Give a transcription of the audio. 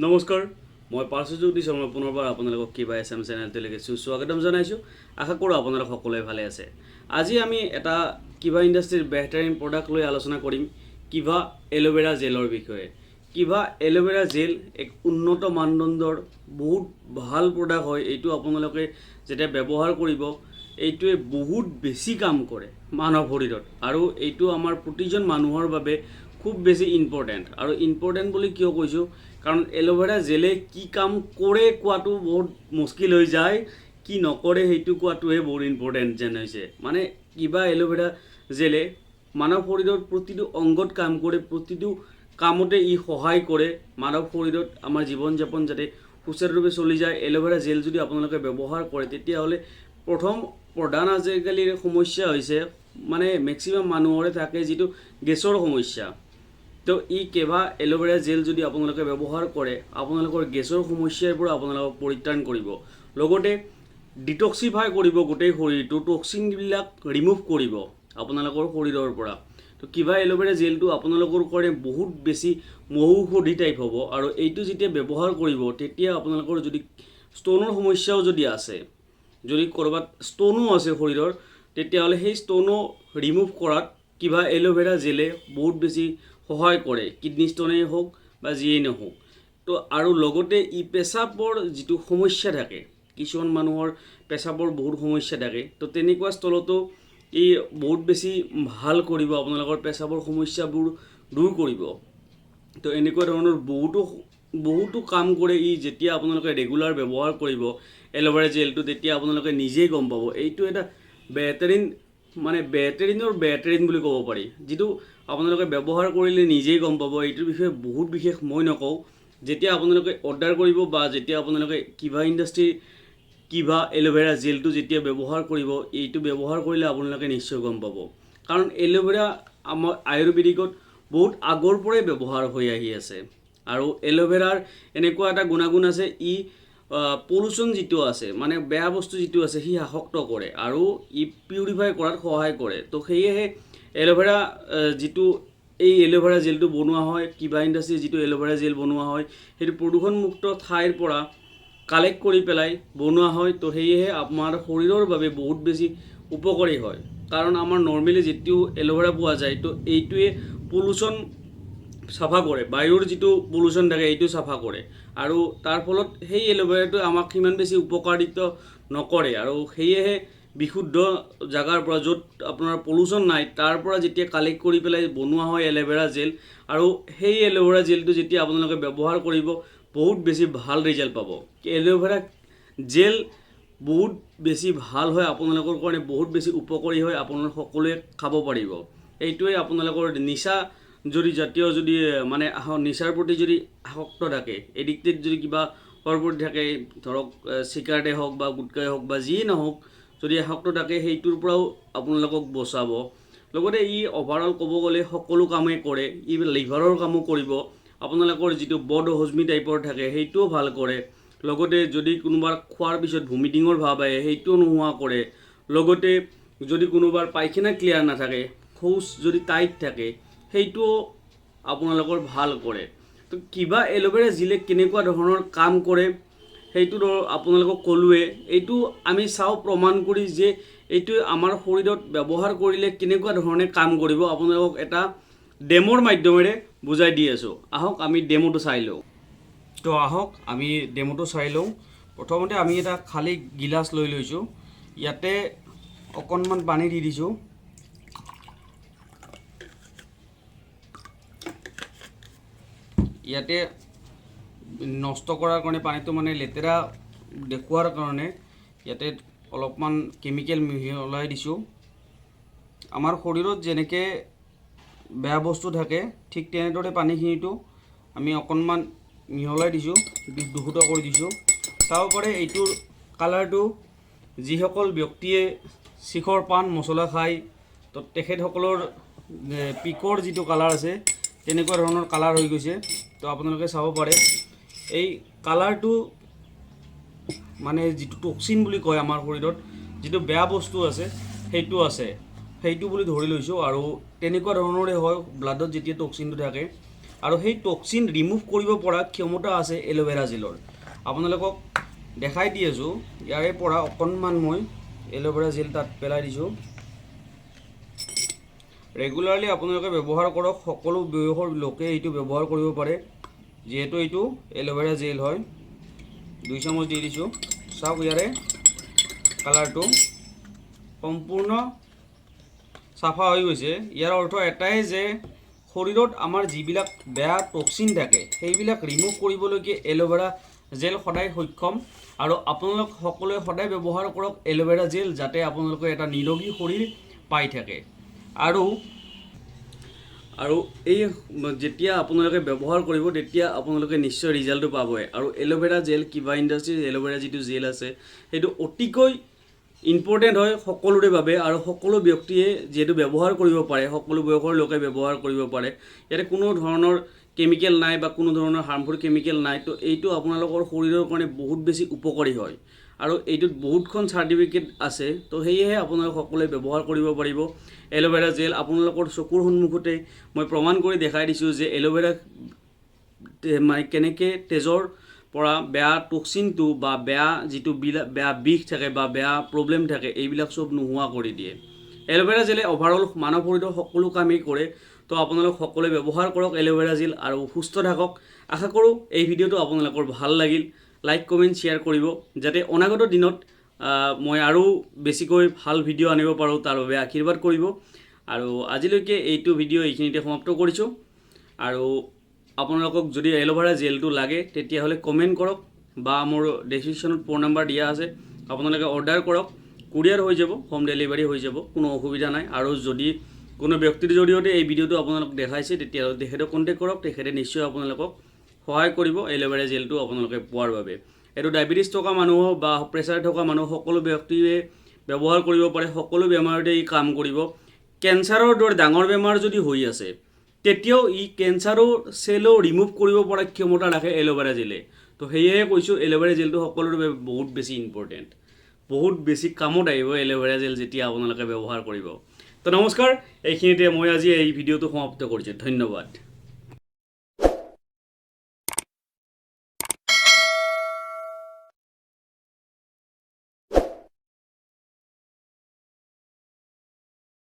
নমস্কাৰ, মই পাৰ্শ্বজ্যোতি শৰ্মা। পুনৰবাৰ আপোনালোকক কিবা এছ এম চেনেলটোলৈকে সুস্বাগতম জনাইছোঁ। আশা কৰোঁ আপোনালোক সকলোৱে ভালে আছে। আজি আমি এটা কিবা ইণ্ডাষ্ট্ৰীৰ বেহতাৰিন প্ৰডাক্ট লৈ আলোচনা কৰিম, কিবা এল'ভেৰা জেলৰ বিষয়ে। কিবা এল'ভেৰা জেল এক উন্নত মানদণ্ডৰ বহুত ভাল প্ৰডাক্ট হয়। এইটো আপোনালোকে যেতিয়া ব্যৱহাৰ কৰিব, এইটোৱে বহুত বেছি কাম কৰে মানৱ শৰীৰত আৰু এইটো আমাৰ প্ৰতিজন মানুহৰ বাবে খুব বেছি ইম্পৰ্টেণ্ট। আৰু ইম্পৰ্টেণ্ট বুলি কিয় কৈছোঁ? কাৰণ এল'ভেৰা জেলে কি কাম কৰে কোৱাটো বহুত মুস্কিল হৈ যায়, কি নকৰে সেইটো কোৱাটোহে বহুত ইম্পৰ্টেণ্ট যেন হৈছে। মানে কিবা এল'ভেৰা জেলে মানৱ শৰীৰৰ প্ৰতিটো অংগত কাম কৰে, প্ৰতিটো কামতে ই সহায় কৰে। মানৱ শৰীৰত আমাৰ জীৱন যাপন যাতে সুচাৰুৰূপে চলি যায়, এল'ভেৰা জেল যদি আপোনালোকে ব্যৱহাৰ কৰে, তেতিয়াহ'লে প্ৰথম প্ৰধান আজিকালিৰ সমস্যা হৈছে, মানে মেক্সিমাম মানুহৰে থাকে যিটো গেছৰ সমস্যা, তো ই কেভা এল'ভেৰা জেল যদি আপোনালোকে ব্যৱহাৰ কৰে, আপোনালোকৰ গেছৰ সমস্যাৰ পৰা আপোনালোকক পৰিত্ৰাণ কৰিব, লগতে ডিটক্সিফাই কৰিব গোটেই শৰীৰটো, টক্সিনবিলাক ৰিমুভ কৰিব আপোনালোকৰ শৰীৰৰ পৰা। তো কিবা এল'ভেৰা জেলটো আপোনালোকৰ কাৰণে বহুত বেছি মহৌষধি টাইপ হ'ব। আৰু এইটো যেতিয়া ব্যৱহাৰ কৰিব, তেতিয়া আপোনালোকৰ যদি ষ্ট'নৰ সমস্যাও যদি আছে, যদি ক'ৰবাত ষ্ট'নো আছে শৰীৰৰ, তেতিয়াহ'লে সেই ষ্ট'নো ৰিমুভ কৰাত কিবা এল'ভেৰা জেলে বহুত বেছি সহায় কৰে, কিডনী ষ্ট'নেই হওক বা যিয়েই নহওক। তো আৰু লগতে ই পেচাবৰ যিটো সমস্যা থাকে, কিছুমান মানুহৰ পেচাবৰ বহুত সমস্যা থাকে, তো তেনেকুৱা স্থলতো ই বহুত বেছি ভাল কৰিব, আপোনালোকৰ পেচাবৰ সমস্যাবোৰ দূৰ কৰিব। তো এনেকুৱা ধৰণৰ বহুতো বহুতো কাম কৰে ই। যেতিয়া আপোনালোকে ৰেগুলাৰ ব্যৱহাৰ কৰিব এল'ভেৰা জেলটো, তেতিয়া আপোনালোকে নিজেই গম পাব। এইটো এটা বেহতাৰিন, মানে বেহতাৰিনৰ বেহতাৰিন বুলি ক'ব পাৰি, যিটো আপোনালোকে ব্যৱহাৰ কৰিলে নিজেই গম পাব। এইটোৰ বিষয়ে বহুত বিশেষ মই নকওঁ। যেতিয়া আপোনালোকে অৰ্ডাৰ কৰিব বা যেতিয়া আপোনালোকে কিবা ইণ্ডাষ্ট্ৰীৰ কিবা এল'ভেৰা জেলটো যেতিয়া ব্যৱহাৰ কৰিব, এইটো ব্যৱহাৰ কৰিলে আপোনালোকে নিশ্চয় গম পাব। কাৰণ এল'ভেৰা আমাৰ আয়ুৰ্বেদিকত বহুত আগৰ পৰাই ব্যৱহাৰ হৈ আহি আছে আৰু এল'ভেৰাৰ এনেকুৱা এটা গুণাগুণ আছে, ই পলিউশ্যন যিটো আছে, মানে বেয়া বস্তু যিটো আছে, সি আসক্ত কৰে আৰু ই পিউৰিফাই কৰাত সহায় কৰে। তো সেয়েহে এল'ভেৰা যিটো এই এল'ভেৰা জেলটো বনোৱা হয়, কিবা ইণ্ডাষ্ট্ৰীৰ যিটো এল'ভেৰা জেল বনোৱা হয়, সেইটো প্ৰদূষণমুক্ত ঠাইৰ পৰা কালেক্ট কৰি পেলাই বনোৱা হয়। তো সেয়েহে আমাৰ শৰীৰৰ বাবে বহুত বেছি উপকাৰী হয়। কাৰণ আমাৰ নৰ্মেলি যিটো এল'ভেৰা পোৱা যায়, তো এইটোৱে পলিউশ্যন চাফা কৰে, বায়ুৰ যিটো পলিউশ্যন থাকে এইটো চাফা কৰে আৰু তাৰ ফলত সেই এল'ভেৰাটোৱে আমাক সিমান বেছি উপকাৰিত নকৰে। আৰু সেয়েহে বিশুদ্ধ জেগাৰ পৰা, য'ত আপোনাৰ পলিউশ্যন নাই, তাৰ পৰা যেতিয়া কালেক্ট কৰি পেলাই বনোৱা হয় এল'ভেৰা জেল আৰু সেই এল'ভেৰা জেলটো যেতিয়া আপোনালোকে ব্যৱহাৰ কৰিব, বহুত বেছি ভাল ৰিজাল্ট পাব। এল'ভেৰা জেল বহুত বেছি ভাল হয়, আপোনালোকৰ কাৰণে বহুত বেছি উপকাৰী হয়, আপোনালোক সকলোৱে খাব পাৰিব। এইটোৱে আপোনালোকৰ নিচা যদি জাতীয় যদি মানে নিচাৰ প্ৰতি যদি আসক্ত থাকে, এডিক্টেড যদি কিবা প্ৰতি থাকে, ধৰক চিগাৰেটেই হওক বা গুটকাই হওক বা যিয়ে নহওক, যদি আসক্ত থাকে, সেইটোৰ পৰাও আপোনালোকক বচাব। লগতে ই অভাৰঅল ক'ব গ'লে সকলো কামেই কৰে। ই লিভাৰৰ কামো কৰিব, আপোনালোকৰ যিটো বদ হজমি টাইপৰ থাকে সেইটোও ভাল কৰে। লগতে যদি কোনোবাৰ খোৱাৰ পিছত ভমিটিঙৰ ভাৱ আহে, সেইটোও নোহোৱা কৰে। লগতে যদি কোনোবাৰ পায়খানা ক্লিয়াৰ নাথাকে, শৌচ যদি টাইট থাকে, সেইটোও আপোনালোকৰ ভাল কৰে। তো কিবা এল'ভেৰা জেলে কেনেকুৱা ধৰণৰ কাম কৰে, সেইটো ধৰ আপোনালোকক ক'লোৱে। এইটো আমি চাওঁ প্ৰমাণ কৰি যে এইটো আমাৰ শৰীৰত ব্যৱহাৰ কৰিলে কেনেকুৱা ধৰণে কাম কৰিব, আপোনালোকক এটা ডেম'ৰ মাধ্যমেৰে বুজাই দি আছোঁ। আহক, আমি ডেম'টো চাই লওঁ। তো আহক, আমি ডেম'টো চাই লওঁ। প্ৰথমতে আমি এটা খালী গিলাচ লৈ লৈছোঁ। ইয়াতে অকণমান পানী দি দিছোঁ। ইয়াতে নষ্ট কৰাৰ কাৰণে, পানীটো মানে লেতেৰা দেখুওৱাৰ কাৰণে ইয়াতে অলপমান কেমিকেল মিহলাই দিছোঁ। আমাৰ শৰীৰত যেনেকৈ বেয়া বস্তু থাকে, ঠিক তেনেদৰে পানীখিনিতো আমি অকণমান মিহলাই দিছোঁ, দূষিত কৰি দিছোঁ। চাব পাৰে এইটোৰ কালাৰটো। যিসকল ব্যক্তিয়ে শিখৰ পাণ মছলা খায়, তো তেখেতসকলৰ পিকৰ যিটো কালাৰ আছে, তেনেকুৱা ধৰণৰ কালাৰ হৈ গৈছে। তো আপোনালোকে চাব পাৰে, এই কালাৰটো মানে যিটো টক্সিন বুলি কয়, আমাৰ শৰীৰত যিটো বেয়া বস্তু আছে, সেইটো আছে, সেইটো বুলি ধৰি লৈছোঁ। আৰু তেনেকুৱা ধৰণৰে হয় ব্লাডত যেতিয়া টক্সিনটো থাকে। আৰু সেই টক্সিন ৰিমুভ কৰিব পৰা ক্ষমতা আছে এল'ভেৰা জেলৰ। আপোনালোকক দেখাই দি আছোঁ। ইয়াৰে পৰা অকণমান মই এল'ভেৰা জেল তাত পেলাই দিছোঁ। ৰেগুলাৰলি আপোনালোকে ব্যৱহাৰ কৰক। সকলো বয়সৰ লোকে এইটো ব্যৱহাৰ কৰিব পাৰে, যিহেতু এইটো এল'ভেৰা জেল হয়। 2 চামুচ দি দিছোঁ। চাওক, ইয়াৰে কালাৰটো সম্পূৰ্ণ চাফা হৈ গৈছে। ইয়াৰ অৰ্থ এটাই যে শৰীৰত আমাৰ যিবিলাক বেয়া টক্সিন থাকে, সেইবিলাক ৰিমুভ কৰিবলৈকে এল'ভেৰা জেল সদায় সক্ষম। আৰু আপোনালোক সকলোৱে সদায় ব্যৱহাৰ কৰক এল'ভেৰা জেল, যাতে আপোনালোকে এটা নিৰোগী শৰীৰ পাই থাকে। আৰু এই যেতিয়া আপোনালোকে ব্যৱহাৰ কৰিব, তেতিয়া আপোনালোকে নিশ্চয় ৰিজাল্টটো পাবই। আৰু এল'ভেৰা জেল, কিবা ইণ্ডাষ্ট্ৰিৰ এল'ভেৰা যিটো জেল আছে, সেইটো অতিকৈ ইম্পৰ্টেণ্ট হয় সকলোৰে বাবে। আৰু সকলো ব্যক্তিয়ে যিহেতু ব্যৱহাৰ কৰিব পাৰে, সকলো বয়সৰ লোকে ব্যৱহাৰ কৰিব পাৰে। ইয়াতে কোনো ধৰণৰ কেমিকেল নাই বা কোনো ধৰণৰ হাৰ্মফুল কেমিকেল নাই। তো এইটো আপোনালোকৰ শৰীৰৰ কাৰণে বহুত বেছি উপকাৰী হয় আৰু এইটোত বহুতখন চাৰ্টিফিকেট আছে। তো সেয়েহে আপোনালোক সকলোৱে ব্যৱহাৰ কৰিব পাৰিব এল'ভেৰা জেল। আপোনালোকৰ চকুৰ সন্মুখতে মই প্ৰমাণ কৰি দেখাই দিছোঁ যে এল'ভেৰা মানে কেনেকৈ তেজৰ পৰা বেয়া টক্সিনটো বা বেয়া যিটো বেয়া বিষ থাকে বা বেয়া প্ৰব্লেম থাকে, এইবিলাক চব নোহোৱা কৰি দিয়ে। এল'ভেৰা জেলে অভাৰঅল মানৱ শৰীৰৰ সকলো কামেই কৰে। তো আপোনালোক সকলোৱে ব্যৱহাৰ কৰক এল'ভেৰা জেল আৰু সুস্থ থাকক। আশা কৰোঁ এই ভিডিঅ'টো আপোনালোকৰ ভাল লাগিল। লাইক, কমেণ্ট, শ্বেয়াৰ কৰিব, যাতে অনাগত দিনত মই আৰু বেছিকৈ ভাল ভিডিঅ' আনিব পাৰোঁ, তাৰ বাবে আশীৰ্বাদ কৰিব। আৰু আজিলৈকে এইটো ভিডিঅ' এইখিনিতে সমাপ্ত কৰিছোঁ। আৰু আপোনালোকক যদি এল'ভেৰা জেলটো লাগে, তেতিয়াহ'লে কমেণ্ট কৰক বা মোৰ ডেছক্ৰিপশ্যনত ফোন নাম্বাৰ দিয়া আছে, আপোনালোকে অৰ্ডাৰ কৰক। কুৰিয়াৰ হৈ যাব, হোম ডেলিভাৰী হৈ যাব, কোনো অসুবিধা নাই। আৰু যদি কোনো ব্যক্তিৰ জৰিয়তে এই ভিডিঅ'টো আপোনালোক দেখাইছে, তেতিয়াহ'লে তেখেতক কণ্টেক্ট কৰক। তেখেতে নিশ্চয় আপোনালোকক সহায় কৰিব এল'ভেৰা জেলটো আপোনালোকে পোৱাৰ বাবে। এইটো ডায়েবেটিছ থকা মানুহ বা প্ৰেছাৰ থকা মানুহ, সকলো ব্যক্তিয়ে ব্যৱহাৰ কৰিব পাৰে। সকলো বেমাৰতে ই কাম কৰিব। কেঞ্চাৰৰ দৰে ডাঙৰ বেমাৰ যদি হৈ আছে, তেতিয়াও ই কেঞ্চাৰৰ চেলো ৰিমুভ কৰিব পৰা ক্ষমতা ৰাখে এল'ভেৰা জেলে। তো সেয়েহে কৈছোঁ, এল'ভেৰা জেলটো সকলোৰে বাবে বহুত বেছি ইম্পৰ্টেণ্ট, বহুত বেছি কামত আহিব এল'ভেৰা জেল যেতিয়া আপোনালোকে ব্যৱহাৰ কৰিব। তো নমস্কাৰ, এইখিনিতে মই আজি এই ভিডিঅ'টো সমাপ্ত কৰিছোঁ। ধন্যবাদ।